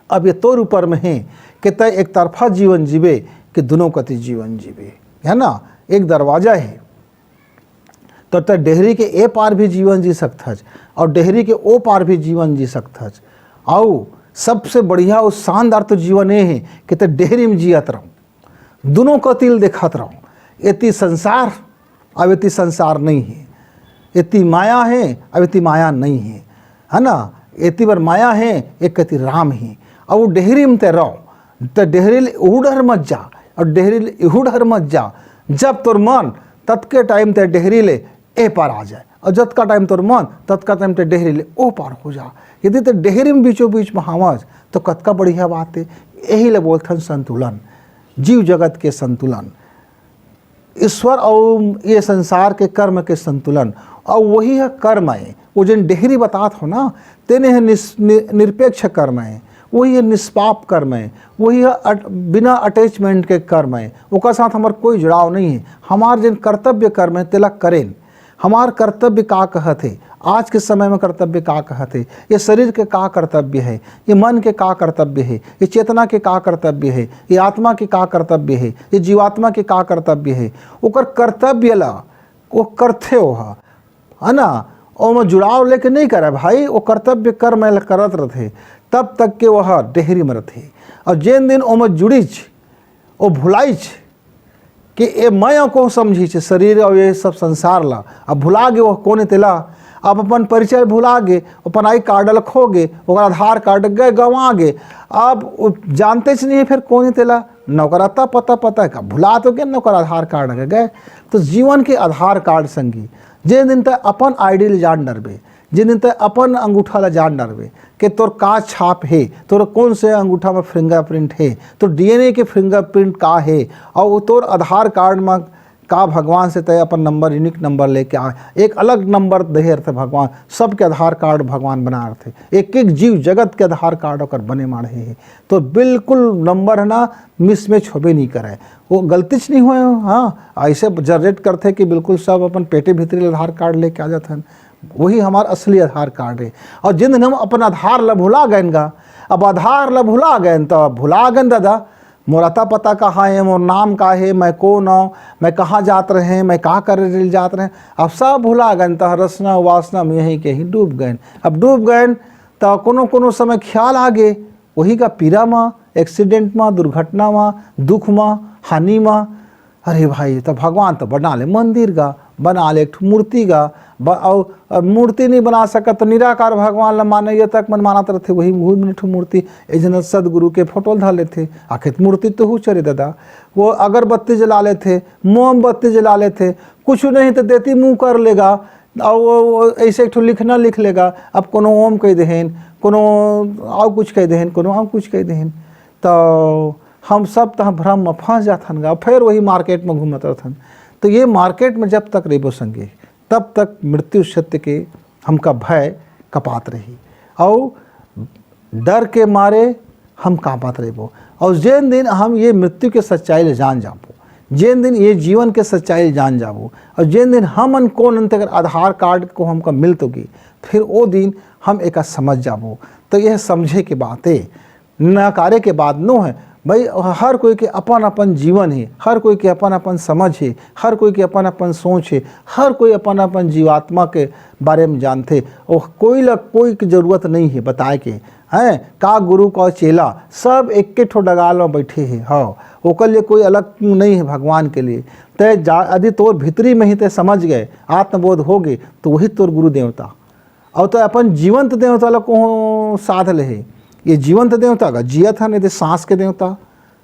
अब ये तोर ऊपर में है कि तय एक तरफा जीवन जीवे कि दोनों कति जीवन जीवे, है ना? एक दरवाजा है, तो तय डेहरी के ए पार भी जीवन जी सकथस और डेहरी के ओ पार भी जीवन जी सकथस। आऊ सबसे बढ़िया और शानदार तो जीवन ये है कि तय डेहरी में जियत रहो, दोनों कति ल देखत रहो। एती संसार, अब एती संसार नहीं है, एती माया है, अब एती माया नहीं है, है ना? एती बर माया है, एक कति राम है। अब वो डेहरी में तय रहो, तय डेहरी ले उहू डहर मत जा और डेहरी ले इहू डहर मत जा। जब तोर मन, ततके टाइम तय डेहरी ले ए पार आ जाए, और जतका टाइम तोर मन, ततका टाइम तय डेहरी ले ओ पार हो जा। यदि तय डेहरी में बीचों बीच में हावस, तो कतका बढ़िया बात है। यही ले बोलथन संतुलन, जीव जगत के संतुलन, ईश्वर और ये संसार के कर्म के संतुलन। और वही है कर्म है, वो जिन डेहरी बतात हो ना, तेने है निस-, नि-, निरपेक्ष कर्म है, वही है निष्पाप कर्म है, वही है अट-, बिना अटैचमेंट के कर्म है, ओकर साथ हमार कोई जुड़ाव नहीं है। हमार जिन कर्तव्य कर्म है, तेला करें। हमार कर्तव्य का कहत हे, आज के समय में कर्तव्य का कहत हे, ये शरीर के का कर्तव्य है, ये मन के का कर्तव्य है, ये चेतना के का कर्तव्य है, ये आत्मा के का कर्तव्य है, ये जीवात्मा के का कर्तव्य है, ओकर कर्तव्य ला वो करथे ओहा, है ना? ओमा जुड़ाव लेके नहीं करे भाई, वो कर्तव्य कर्म ला करत रथे, तब तक के वह डेहरी में रथे। और जेन दिन ओमा जुड़िच, वो भुलाइच, कि ए मैं अउ कोन समझिस शरीर अउ ये सब संसार ला। अब भुला गे वो कोन ए तेला, अब अपन परिचय भुला गे, अपन आई कार्ड ल खो गे, ओकर आधार कार्ड गए गंवा गे। अब वो जानतेच नहीं है फिर कोन ए तेला, न ओकर अता पता पता है, का भुला तो गे, न ओकर आधार कार्ड गए। तो जीवन के आधार कार्ड संगी, जे दिन तक अपन आईडी ले जान डरबे, जे दिन तक अपन अंगूठा ला जान डरबे, के तोर का छाप हे, तोर कोन से अंगूठा में फिंगरप्रिंट हे, तोर डीएनए के फिंगरप्रिंट का हे, और वो तोर आधार कार्ड में का भगवान से तय अपन नंबर, यूनिक नंबर लेके आ, एक अलग नंबर दे रथे भगवान, सबके आधार कार्ड भगवान बना रथे, एक एक जीव जगत के आधार कार्ड ओकर बने माढ़े हे, तो बिल्कुल नंबर है ना मिसमैच होबे नहीं करे, वो गलती च नहीं होए। हाँ, ऐसे जनरेट करथे कि बिल्कुल सब अपन पेटे भीतरी आधार कार्ड लेके आ जाथन, वही हमार असली आधार कार्ड है। और जिन दिन हम अपन आधार ला भुला गए गा, अब आधार ला भुला गए तो भुला गए दादा, मोर अता पता कहाँ है, मोर नाम का है, मैं कौन हूँ, मैं कहाँ जात रहे, मैं का करे जात रहे, अब सब भुला गए, तो रसना वासना में यहीं के ही डूब गए। अब डूब गए तो कोनो कोनो समय ख्याल आ गे, वही का पीरा मा, एक्सीडेंट मा, दुर्घटना मा, दुख मा, हानि मा, अरे भाई, तो भगवान तो बना ले मंदिर गा, बना ले एक ठो मूर्ति गा, ब-, अउ, अउ मूर्ति नहीं बना सकत तो निराकार भगवान ला माने, ये तक मन मानत रथे, वही मुहूर्त में एक ठो मूर्ति, एक जन सदगुरु के फोटो ला धर लेथे, आखिर मूर्ति तो हु चरे दादा, वो अगरबत्ती जला लेथे, मोमबत्ती जला लेथे, कुछ नहीं तो देती मुँह कर लेगा, अउ वो, वो ऐसे एक ठो लिखना लिख लेगा, अब कोनो ओम कह देहेन, कोनो अउ कुछ कह देहेन, कोनो अउ कुछ कह देहेन, तो हम सब तह भ्रम में फंस जाथन गा, फिर वही मार्केट में घूमत रहथन। तो ये मार्केट में जब तक रहिबो संगी, तब तक मृत्यु सत्य के हमका भय कपात रही, अउ डर के मारे हम कांपत रहिबो। अउ जेन दिन हम ये मृत्यु के सच्चाई ले जान जाबो, जेन दिन ये जीवन के सच्चाई ले जान जाबो, अउ जेन दिन हमन कोन अंत कर आधार कार्ड को हमका मिल तो गे, फिर वो दिन हम एका समझ जाबो। तो यह समझे के बात हे, नकारे के बात नो हे भाई। हर कोई के अपन अपन जीवन हे, हर कोई के अपन अपन समझ हे, हर कोई के अपन अपन सोच हे, हर कोई अपन अपन जीवात्मा के बारे में जानथे। ओह कोई ला कोई के जरूरत नहीं हे बताए के, हैं? का गुरु का चेला, सब एक के ठो डगाल में बैठे हे। हाँ, ओकर लिए कोई अलग नहीं हे भगवान के लिए। तय जा, यदि तोर भीतरी में ही तय समझ गए, आत्मबोध हो गए, तो वही तोर गुरु देवता। अउ तो अपन जीवंत देवता ला को साथ ले हे। ये जीवंत देवता का जियत हे, नहीं तो सांस के देवता,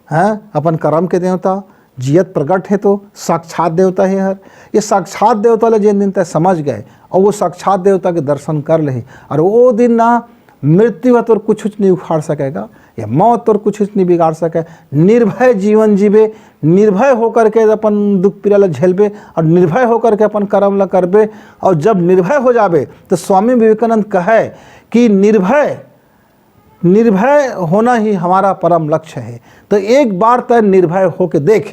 हैं, अपन कर्म के देवता, जियत प्रगट हे तो साक्षात देवता हे हर। ये साक्षात देवता ला जेन दिन तय समझ गए अउ वो साक्षात देवता के दर्शन कर ले, अउ वो दिन ना मृत्यु ह तोर कुछ कुछ नहीं उखाड़ सकेगा, ये मौत तोर कुछ कुछ नहीं बिगाड़ सके। निर्भय जीवन जीबे, निर्भय होकर के अपन दुख पीड़ा ला झेलबे अउ निर्भय होकर के अपन कर्म ला करबे। अउ जब निर्भय हो जाबे तो स्वामी विवेकानंद कहे कि निर्भय निर्भय होना ही हमारा परम लक्ष्य है। तो एक बार तय निर्भय होके देख,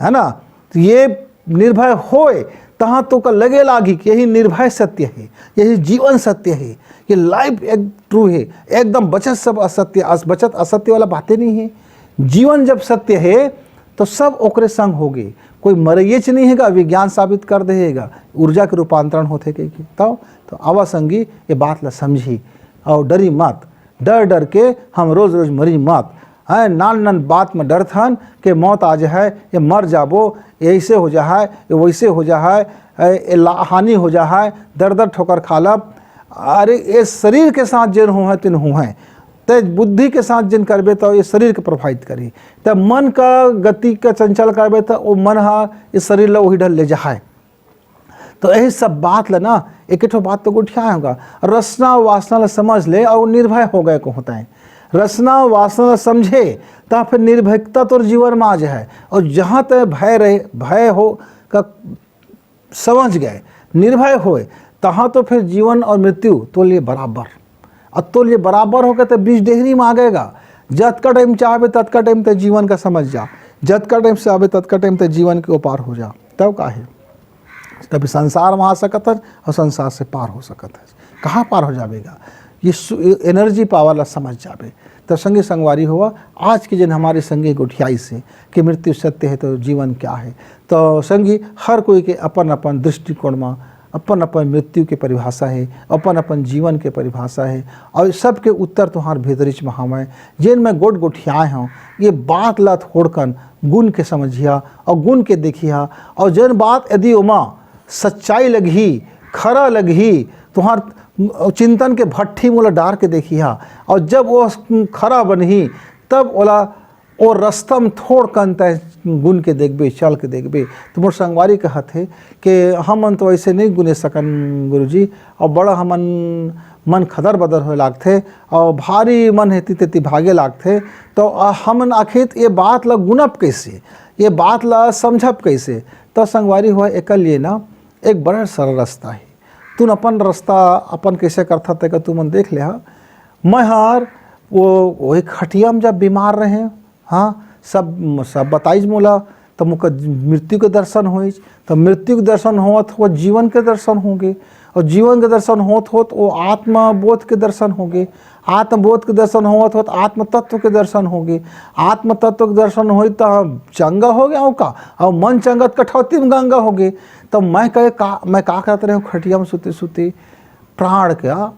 है ना? तो ये निर्भय होए, तहाँ तो का लगे लागी कि यही निर्भय सत्य है, यही जीवन सत्य है, ये लाइफ एक ट्रू है, एकदम बचत सब असत्य, अस-, बचत असत्य वाला बातें नहीं है। जीवन जब सत्य है, तो सब ओकरे संग होगे, कोई मरइयेच नहीं हेगा, विज्ञान साबित कर देगा, ऊर्जा के रूपांतरण होथे के, के। तब तो आवा संगी, ये बात ला समझी अउ डरी मत। डर डर के हम रोज रोज मरी मत। हैं, नान नान बात में डरथन के मौत आ जाए, ये मर जाबो, ये ऐसे हो जाए, ये वैसे हो जाए, ये ला-, हानि हो जाए, दर दर ठोकर खा लब। अरे, ये शरीर के साथ जेन हो है, तेन हो है। ते बुद्धि के साथ जेन करबे, तो ये शरीर के प्रभावित करी। ते मन का गति का चंचल करबे, तो वो मन हा इस शरीर ला वही ढल ले जाए। तो यही सब बात ला ना, एक ठो बात तो गोठियाए होगा, रसना वासना ला समझ ले अउ निर्भय हो गए को होता है। रसना वासना ला समझे, ता फिर निर्भयता तोर जीवन में आ जाए। अउ जहाँ तय भय रहे, भय हो का समझ गए, निर्भय होए, तहाँ तो फिर जीवन अउ मृत्यु तोर लिए बराबर। अउ तोर लिए बराबर होके तो बीच डेहरी में आ गएगा। जतका टाइम चाहबे, ततका टाइम तय जीवन का समझ जा। जतका टाइम चाहबे, ततका टाइम तय जीवन के ओपार हो जा। तब का है? कभी संसार में आ सकत हस अउ संसार से पार हो सकत हस। कहाँ पार हो जाबे गा? ये सु-, ये एनर्जी पावर ला समझ जाबे। तो संगी संगवारी होवा, आज के जिन हमारे संगी गोठियाई से कि मृत्यु सत्य है तो जीवन क्या है। तो संगी, हर कोई के अपन अपन दृष्टिकोण में अपन अपन मृत्यु के परिभाषा है, अपन अपन जीवन के परिभाषा है, अउ सबके उत्तर तुहार भीतरीच में हवय। जेन मैं गोठ गोठियाए हूँ, ये बात ला थोड़कन गुन के समझिया अउ गुन के देखिया, अउ जेन बात यदि ओमा सच्चाई लगही, खरा लगही, तुहार चिंतन के भट्ठी मोला डार के देखिहा, अउ जब वो खरा बनही, तब ओला ओ रस्ता म थोड़कन तैं गुन के देखबे, चल के देखबे। तो मोर संगवारी कहत हे कि हमन तो ऐसे नहीं गुने सकन गुरुजी, अउ बड़ा हमन मन खदर बदर होए लागथे, अउ भारी मन हेती तेती भागे लागथे। तो आ, हमन आखिर ये बात ला गुनब कैसे, ये बात ला समझब कैसे? तो संगवारी हो, एकर लिए ना एक बड़ा सरल रास्ता है। तुन अपन रास्ता अपन कैसे करथा तेकर तुमन देख ले हा। मैं हर वो, वो एक खटिया में जब बीमार रहे, हाँ, सब, सब बताइस मोला, तब मोका मृत्यु के दर्शन होइस। तब मृत्यु के दर्शन होत होत जीवन के दर्शन होगे, अउ जीवन के दर्शन होत होत वो आत्मबोध के दर्शन होगे, आत्मबोध के दर्शन होत होत आत्म तत्व के दर्शन होगे, आत्म तत्व के दर्शन होई त चंगा हो गया का, अउ मन चंगा त कठौती में गंगा होगे। तब मैं कहे का, मैं का करत रहे हूँ खटिया में सुते सुते? प्राण का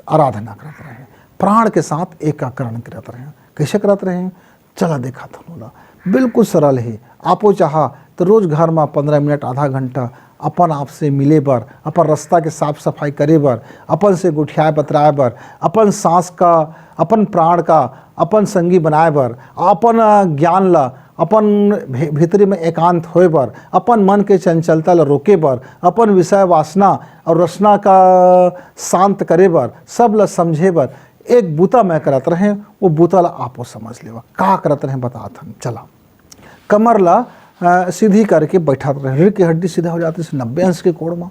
आराधना करत रहे, प्राण के साथ एकाकरण करत रहे। कैसे करत रहे? चला देखा था मोला, बिल्कुल सरल है। आपो चाहा तो रोज घर में पंद्रह मिनट, आधा घंटा अपन आप से मिले बर, अपन रास्ता के साफ सफाई करे बर, अपन से गोठियाए बतराए बर, अपन सांस का, अपन प्राण का अपन संगी बनाए बर, अपन ज्ञान ला, अपन भे-, भीतरी में एकांत होए बर, अपन मन के चंचलता ला रोके बर, अपन विषय वासना और रसना का शांत करे बर, सब ला समझे बर एक बूता मैं करत रहें, वो बूता ला आपो समझ लेवा। का करत रहें बतात हन, चला। कमर ला अ, सीधी करके बैठत रहे, रीढ़ की हड्डी सीधा हो जात रहिस नब्बे अंश के कोण म।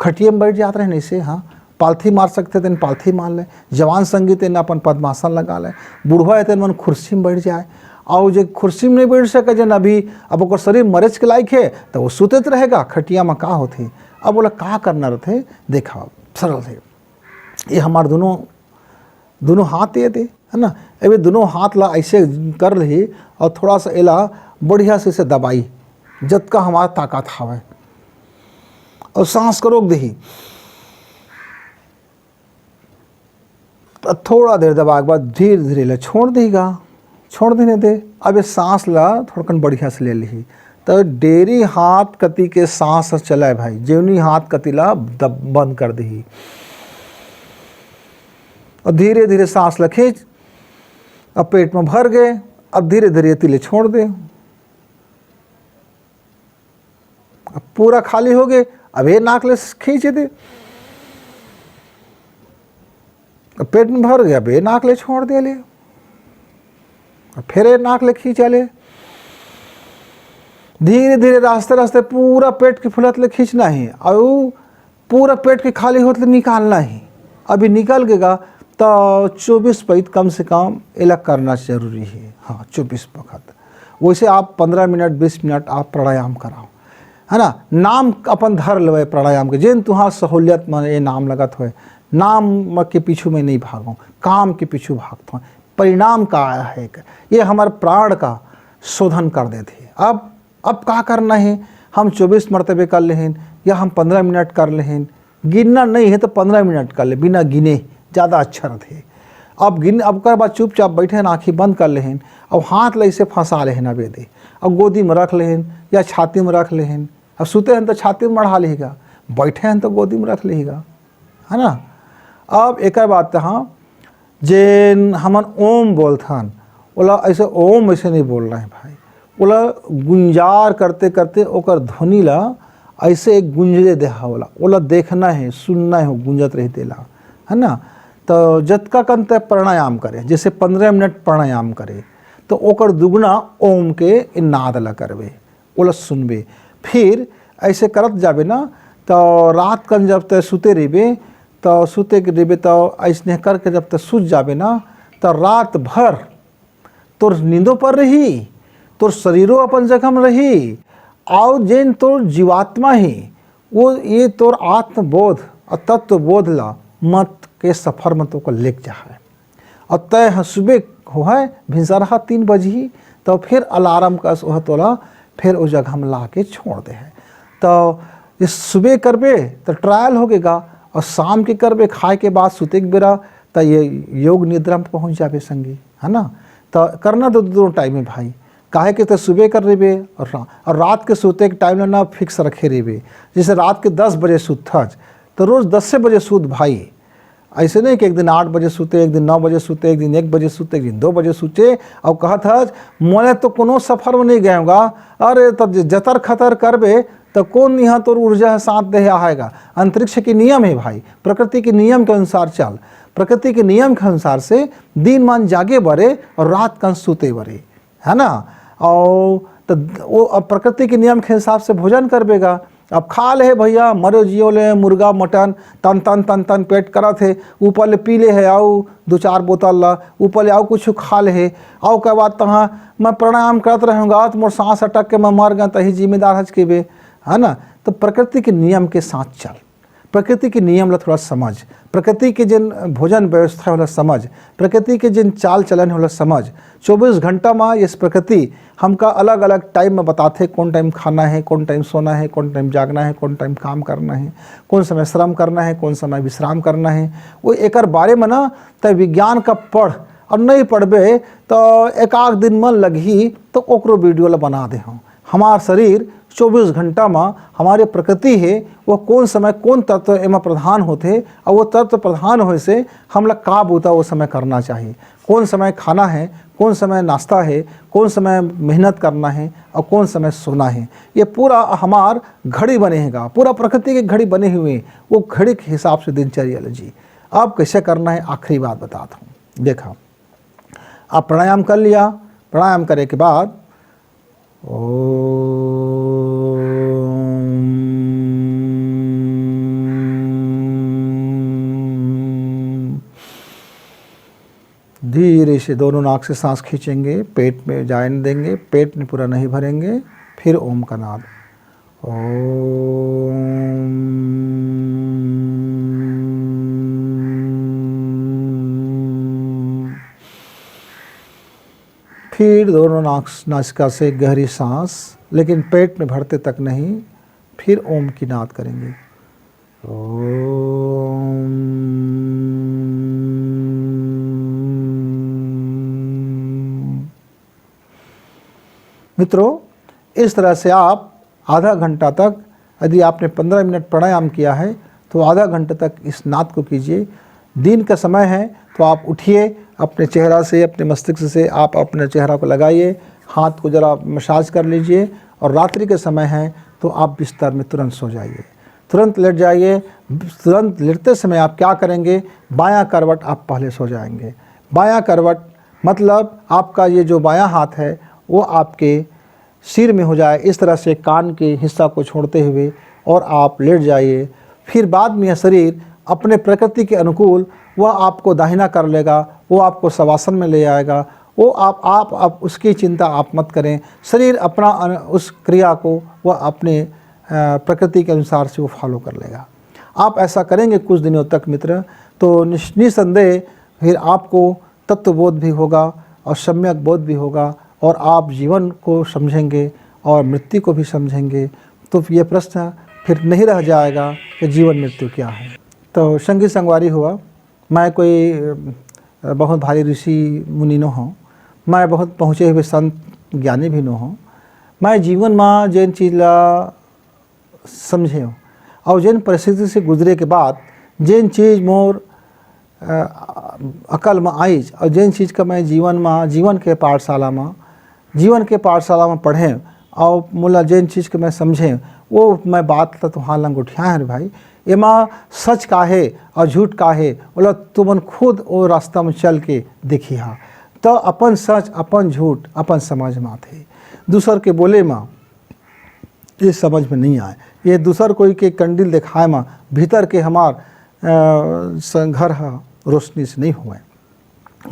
खटिया में बैठ जात रहे, नहीं से, हाँ, पालथी मार सकथे तेन पालथी मार ले, जवान संगी तेन अपन पद्मासन लगा ले, बुढ़वा हे तेन मन कुर्सी में बैठ जाए। अउ जे कुर्सी में नहीं बैठ सके, जेन अभी अब ओकर शरीर मरेच के लायक हे, त वो सुतेच रहेगा खटिया में, का होथे? अब ओला का करना रथे? देखा, सरल हे, ये हमार दोनों, दोनों हाथ ये दे, है ना, अब ये दोनों हाथ ला ऐसे कर लिही अउ थोड़ा सा एला बढ़िया से इसे दबाई, जतका हमार ताकत हावय, अउ सांस को रोक दिही। त थोड़ा देर दबाए के बाद धीरे धीरे ले छोड़ देगा, छोड़ देने दे। अब ये सांस ला थोड़कन बढ़िया से ले लिही, त डेरी हाथ कति के सांस चलाए भाई, जेवनी हाथ कति ला दब, बंद कर दिही। और धीरे धीरे सांस ला खींच, अब पेट में भर गए, अब धीरे धीरे एती ले छोड़ दे। अब पूरा खाली हो गए, अब ये नाक ले खींच दे, अब पेट में भर गया, अब ये नाक ले छोड़ दे ले, अब फिर ये नाक ले खींचा ले। धीरे धीरे, रास्ते रास्ते पूरा पेट के फुलत ले खींचना ही, और पूरा पेट के खाली होत ले निकालना ही। अभी निकल गेगा, तो चौबीस पैत कम से कम एला करना जरूरी है। हाँ, चौबीस वक्त। वैसे आप पन्द्रह मिनट, बीस मिनट आप प्राणायाम कराओ, है ना। नाम अपन धर लेवे प्राणायाम के, जेन तुहार सहूलियत में ये नाम लगत होए, नाम म के पीछू में नहीं भागो, काम के पीछू भागत हो। परिणाम का आया है, ये हमारे प्राण का शोधन कर देते हैं। अब अब का करना है? हम चौबीस मरतबे कर लेहेन या हम पन्द्रह मिनट कर लेहेन, गिनना नहीं है तो पन्द्रह मिनट कर ले बिना गिने, ज़्यादा अच्छा रहते। अब गिन, अब कर बाद चुपचाप बैठे ना, आँखी बंद कर लेहेन, अब हाथ ला इसे फंसा लेहेन, अब ये दे, अब गोदी में रख लेहेन या छाती में रख लेहेन। अब सुते हैं तो छाती में मढ़ा लेगा, बैठे हैं तो गोदी में रख लेगा, है ना। अब एक बात, हाँ, जेन हमन ओम बोलथन, ओला ऐसे ओम ऐसे नहीं बोलना है भाई, ओला गुंजार करते करते ओकर ध्वनि ला ऐसे एक गुंजले देहा, ओला, ओला देखना है, सुनना है, वो गुंजत रही तेला, है ना। तो जतका कन तय प्राणायाम करे, जैसे पन्द्रह मिनट प्राणायाम करे, तो ओकर दुगुना ओम के नाद ला करबे, ओला सुनबे। फिर ऐसे करत जाबे ना, तो रात कन जब तय सुते रहिबे, तो सुते के रहिबे, तो ऐसने करके जब तय सुत जाबे ना, तो रात भर तोर नींदो पर रही, तोर शरीरो अपन जगह में रही, और जेन तोर जीवात्मा ही, वो ये तोर आत्मबोध और तत्वबोध ला मत के सफर में तोको लेके जा है। और तय ह सुबह होहय, भिनसरहा तीन बजही, तो फिर अलार्म कस ओह तोला फिर ओ जगह में ला के छोड़ दे है। तो ये सुबह करबे तो ट्रायल हो गेगा, और शाम के करबे, खाए के बाद सुते के बेरा, तो ये योग निद्रा में पहुँच जाबे संगी, है ना। तो करना तो दोनों टाइम में भाई, काहे के तो सुबह कर लेबे और रा-, और रात के सुते के टाइम ना फिक्स रखे रहिबे। जैसे रात के दस बजे सुतथच, तो रोज दसे बजे सुत भाई। ऐसे नहीं कि एक दिन आठ बजे सुते, एक दिन नौ बजे सुते, एक दिन एक बजे सुते, एक दिन दो बजे सुते, और कहत हच, "मोला तो कोनो सफर में नहीं गए होगा।" अरे, तब ज-, जतर खतर करबे, तो कौन यहाँ तोर ऊर्जा है, साथ दे आएगा? अंतरिक्ष के नियम है भाई, प्रकृति के नियम के अनुसार चल, प्रकृति के नियम के अनुसार से दिन मान जागे बरे और रात कन सुते बरे, है ना। और तो वो अब प्रकृति के नियम के हिसाब से भोजन करबेगा। अब खा ले भैया, मरो जियो ले, मुर्गा मटन, तन तन तन तन पेट करत है, ऊपर ले पी ले है, आओ दो चार बोतल ला, ऊपर ले आओ कुछ खा ले है, आओ के बाद तहाँ मैं प्राणायाम करत रहूँगा, तो मोर सांस अटक के मैं मर गया, तही जिम्मेदार हच के बे, है ना। तो प्रकृति के नियम के साथ चल, प्रकृति के नियम ला थोड़ा समझ, प्रकृति के जिन भोजन व्यवस्था होला समझ, प्रकृति के जिन चाल चलन होला समझ। चौबीस घंटा में ये प्रकृति हमका अलग-अलग टाइम में बताथे, कौन टाइम खाना है, कौन टाइम सोना है, कौन टाइम जागना है, कौन टाइम काम करना है, कौन समय श्रम करना है, कौन समय विश्राम करना है। वो एकर बारे में ना तय विज्ञान का पढ़, और नहीं पढ़बे तो एक आध दिन में लगही तो ओकरो वीडियो ला बना दे हम। हमार शरीर चौबीस घंटा में हमारे प्रकृति है, वो कौन समय कौन तत्व एमा प्रधान होथे, और वो तत्व प्रधान होए से हमला का बूता वो समय करना चाहिए, कौन समय खाना है, कौन समय नाश्ता है, कौन समय मेहनत करना है और कौन समय सोना है। ये पूरा हमार घड़ी बने हैगा, पूरा प्रकृति के घड़ी बने हुए, वो घड़ी के हिसाब से दिनचर्या ले जी। अब कैसे करना है, आखिरी बात बताता हूँ। देखा, आप प्राणायाम कर लिया, प्राणायाम करे के बाद ओम। धीरे से दोनों नाक से सांस खींचेंगे, पेट में जाने देंगे, पेट में पूरा नहीं भरेंगे। फिर ओम का नाद। ओम। फिर दोनों नाक, नासिका से गहरी सांस, लेकिन पेट में भरते तक नहीं। फिर ओम की नाद करेंगे। ओम। मित्रों, इस तरह से आप आधा घंटा तक, यदि आपने पन्द्रह मिनट प्राणायाम किया है, तो आधा घंटे तक इस नाद को कीजिए। दिन का समय है, तो आप उठिए, अपने चेहरा से, अपने मस्तिष्क से आप अपने चेहरा को लगाइए, हाथ को ज़रा मसाज कर लीजिए, और रात्रि के समय है, तो आप बिस्तर में तुरंत सो जाइए, तुरंत लेट जाइए। तुरंत लेटते समय आप क्या करेंगे? बायां करवट आप पहले सो जाएंगे। बायां करवट मतलब आपका ये जो बायां हाथ है, वो आपके सिर में हो जाए, इस तरह से कान के हिस्सा को छोड़ते हुए, और आप लेट जाइए। फिर बाद में यह शरीर अपने प्रकृति के अनुकूल वह आपको दाहिना कर लेगा, वो आपको शवासन में ले आएगा। वो आप, आप, आप उसकी चिंता आप मत करें। शरीर अपना अन-, उस क्रिया को वह अपने, अ, प्रकृति के अनुसार से वो फॉलो कर लेगा। आप ऐसा करेंगे कुछ दिनों तक मित्र, तो निस-, निस्संदेह फिर आपको तत्वबोध भी होगा और सम्यक बोध भी होगा, और आप जीवन को समझेंगे और मृत्यु को भी समझेंगे। तो ये प्रश्न फिर नहीं रह जाएगा कि जीवन मृत्यु क्या है। तो संगी संगवारी हुआ, मैं कोई, अ, बहुत भारी ऋषि मुनि नो हूँ, मैं बहुत पहुँचे हुए संत ज्ञानी भी नो हूँ। मैं जीवन में जेन चीज ला समझे हूँ और जेन परिस्थिति से गुजरे के बाद जेन चीज मोर, अ, अकल में आइज और जेन चीज का मैं जीवन में, जीवन के पाठशाला में, जीवन के पाठशाला में पढ़े और मोला जेन चीज के मैं समझे, वो मैं बात ला तुहार लंग उठिया है रे भाई। एमा सच का हे और झूठ का हे, ओला तुमन खुद ओ रास्ता में चल के देखिहा। तो अपन सच, अपन झूठ, अपन समझ में आथे। दूसर के बोले में ये समझ में नहीं आए। ये दूसर कोई के कंडील दिखाए में भीतर के हमार, अ, स-, घर ह रोशनी से नहीं हुए,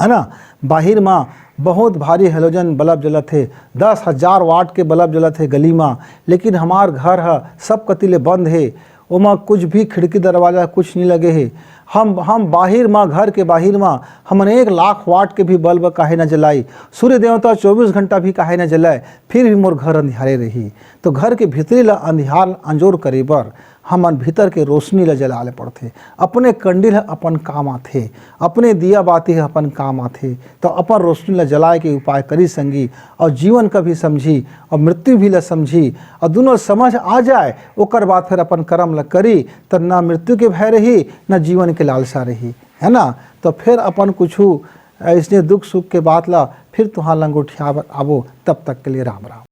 है ना। बाहिर में बहुत भारी हेलोजन बल्ब जलत हे, दस हजार वाट के बल्ब जलत हे गली में, लेकिन हमार घर ह सब कति ले बंद हे, ओमा कुछ भी खिड़की दरवाजा कुछ नहीं लगे हे। हम, हम बाहिर में, घर के बाहिर में हमन एक लाख वाट के भी बल्ब काहे न जलाई, सूर्य देवता चौबीस घंटा भी काहे न जलाए, फिर भी मोर घर अंधियारे रही। तो घर के भीतरी ला अंधियार अंजोर करे बर हमन भीतर के रोशनी ला जला ले पड़थे। अपने कंडील ह अपन काम आथे, अपने दिया बाती ह अपन काम आथे। तो अपन रोशनी ला जलाए के उपाय करी संगी, और जीवन का भी समझी और मृत्यु भी ला समझी, और दोनों समझ आ जाए, ओकर बाद फिर अपन कर्म ला करी, त ना मृत्यु के भय रही, ना जीवन के लालसा रही, है ना। तो फिर अपन कुछ ऐसने दुख सुख के बात ला फिर तुहार लंग उठिया बर आबो। तब तक के लिए राम राम।